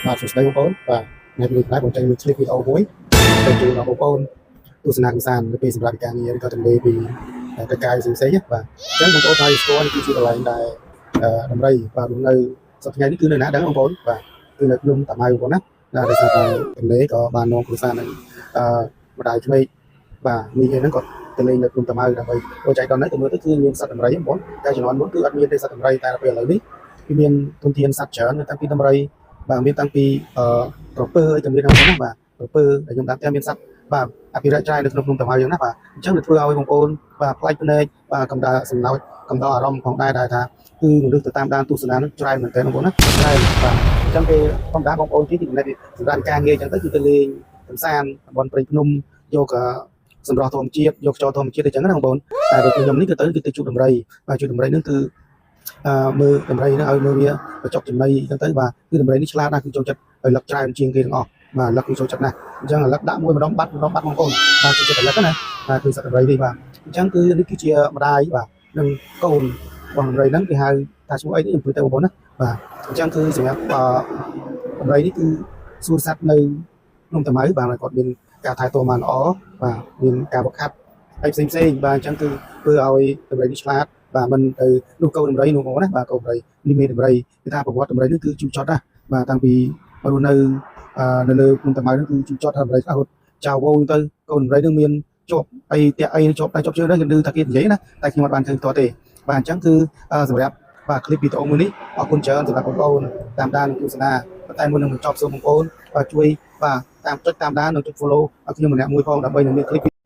បាទសួស្តីបងប្អូនបាទថ្ងៃនេះដែរបងចេញមួយ clip វីដេអូមួយទៅជូនដល់បងប្អូនទស្សនាកម្សាន្តនៅពេលសម្រាប់ការងារឬក៏ទន្លេពីកិច្ចការផ្សេងៗណាបាទអញ្ចឹងបងប្អូនថាស្គាល់នេះគឺជាកន្លែងដែលដំរីបាទរស់នៅសប្តាហ៍ថ្ងៃនេះគឺនៅណាដឹងបងប្អូនបាទគឺនៅភ្នំតាម៉ៅបងប្អូនណាដែលដោយសារតែទន្លេក៏បាននាំគ្រួសារនឹងអឺម្ដាយក្មេកបាទមីឯហ្នឹងក៏ទៅលេងនៅភ្នំតាម៉ៅដើម្បីចូលចៃដល់នេះទៅមើលទៅគឺមានសត្វដំរីបងប្អូនតែជំនាន់មុនគឺអត់មានទេសត្វដំរីតែដល់ពេលឥឡូវនេះគឺមានធនធានសត្វច្រើនតាំងពីដំរី បាទមានតាំងពីអឺក្រពើអីក៏មានដែរណាបាទក្រពើដែលខ្ញុំតាមតែមានសត្វបាទអភិរក្សច្រើននៅក្នុងភ្នំតាម៉ៅយ៉ាងណាបាទអញ្ចឹងវាធ្វើឲ្យបងប្អូនបាទប្លែកភ្នែកបាទកំដៅសំណោចកំដៅអារម្មណ៍ផងដែរដែរថាគឺមនុស្សទៅតាមដានទស្សនានឹងច្រើនមែនទែនបងប្អូនណាច្រើនបាទអញ្ចឹងគេធម្មតាបងប្អូនទីទីចំណេះសម្រាប់ការងារអញ្ចឹងទៅគឺទៅលេងកម្សាន្តតំបន់ព្រៃភ្នំយកសម្រស់ធម្មជាតិយកខ្យល់ធម្មជាតិអញ្ចឹងណាបងប្អូនតែបើខ្ញុំនេះគឺទៅគឺទៅជួបដំរីបាទជួបដំរីនឹងគឺអឺមើលដំរីនឹងឲ្យមើលវាបញ្ចុកចំណីអញ្ចឹងទៅបាទគឺដំរីនេះឆ្លាតណាស់គឺចូលចិត្តឲ្យលឹកច្រើនជាងគេទាំងអស់បាទលឹកគឺចូលចិត្តណាស់អញ្ចឹងលឹកដាក់មួយម្ដងបាត់ម្ដងបាត់បងប្អូនបាទចូលចិត្តលឹកណាបាទគឺសត្វដំរីនេះបាទអញ្ចឹងគឺនេះគឺជាម្ដាយបាទនិងកូនរបស់ដំរីហ្នឹងគេហៅថាឈ្មោះអីនេះខ្ញុំព្រឺទៅបងប្អូនណាបាទអញ្ចឹងគឺសម្រាប់អឺដំរីនេះគឺសួនសត្វនៅភ្នំតាម៉ៅបាទគាត់មានការថែទាំបានល្អបាទមានការវឹកហាត់ហើយផ្សេងផ្សេងបាទអញ្ចឹងគឺធ្វើឲ្យដំរីនេះឆ្លាតបាទមិនទៅនោះកូនដំរីនោះបងប្អូនណាបាទកូនដំរីនេះមេដំរីគឺថាប្រវត្តិដំរីនេះគឺជូរចត់ណាបាទតាំងពីរស់នៅនៅលើភ្នំតាម៉ៅនេះគឺជូរចត់ថាដំរីខ្លះរត់ចៅវោទៅកូនដំរីនឹងមានជាប់អីតាក់អីជាប់តែជាប់ជើងហ្នឹងគេឮថាគេនិយាយណាតែខ្ញុំអត់បានឃើញផ្ទាល់ទេបាទអញ្ចឹងគឺសម្រាប់បាទคลิปវីដេអូមួយនេះអរគុណច្រើនសម្រាប់បងប្អូនតាមដាននិងទស្សនាប៉ុន្តែមុននឹងបញ្ចប់សូមបងប្អូនបាទជួយបាទតាមចុចតាមដាននិងចុច follow ឲ្យខ្ញុំម្នាក់មួយផងដើម្បីនឹងមានคลิป